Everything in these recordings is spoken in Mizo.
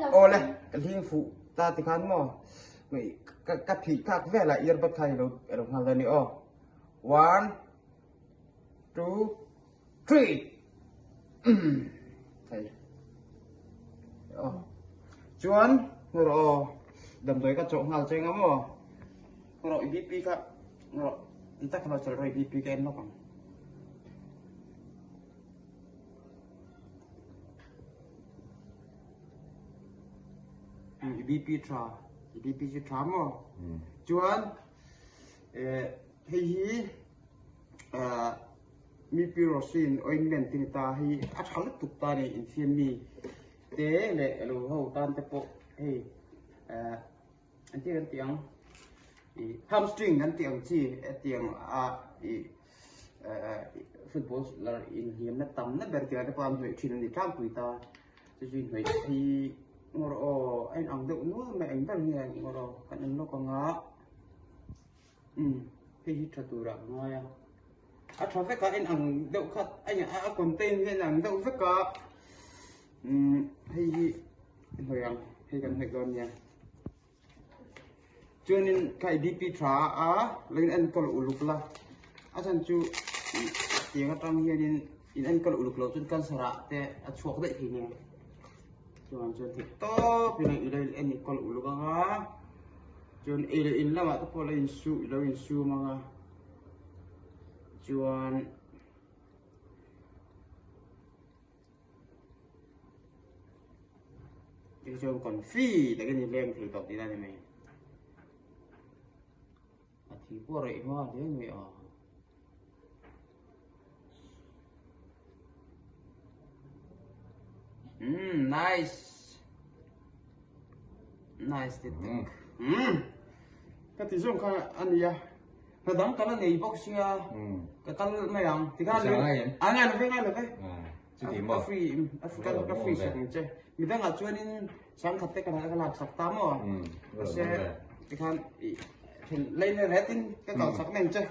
Awle, ka hling fuh ta tikhan maw ka phih thlak velah earbud kha ilo ilo nghal dawn a ni aw. One, two, three. Thei. Aw. Chuan hmu rawh aw. Damdawi ka chawh nghal cheng a maw. Hmu rawh i BP kha hmu rawh. Ni tak kha lo chelh rawh i BP ka en lawk ang. I BP tha, i BP chu tha maw? Chuan hei hi Mupirocin ointment te ni ta hei a tha lutuk ta ni infiam mi te leh elo ho tan te pawh hei An tih kan tih ang ih hamstring kan tih ang chi hetiang a ih football lar inhliamna tamna ber tih ah te pawh an hnawih thin a ni tlangpui ta chu chu inhnawih hi ngawr aw a inang deuh nual mai eng ber nge ngawr aw kan en lawk ang a umm hei hi tha turah ka ngai a a tha vek a inang deuh khat a a contain hi a inang deuh vek a umm hei hi hnawih ang hei kan hnawih dawn nia. Chuanin kha i BP tha a lo in enkawl uluk la, a chhan chu tiang atang hianin in enkawl uluk loh chuan cancer ah te a chhuak daih thei nia. Chuan chuan theih tawp in i lo in enkawl uluk ang a, chuan ei leh in lamah te pawh lo in su i lo in sum ang a, chuan. Hei chuan confi takin i leng thei tawh tihna a ni mai. A thi pawh rei hma hle mai a. Mm, nice. Nice ti tek. Mm. Ka ti zawng kha a nia. Hna dang ka la nei bawk sia. Ka kal mai ang. Ti khan a ngai lo ve ngai lo ve. Ka free ka free sak ang che. Midangah chuanin sangkhat te ka ka lak sak ta maw. Mahse ti khan then leina retin ka kal sak mai ang che.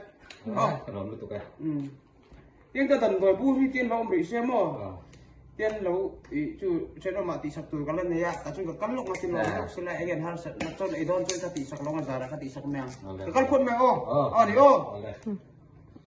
Ka lawm lutuk e. Tin ka damdawi bur hi tin lo awm rih sia maw? Tin lo ih chu thenawmah tihsak tur ka la nei a, tah chuan ka kal lawk nga tin lo awm lawk sela eng en harsatna chuan ei dawn chuan ka tihsak lo nga zarah ka tihsak mai ang. Ka kal phawt mai aw. Aw ni aw.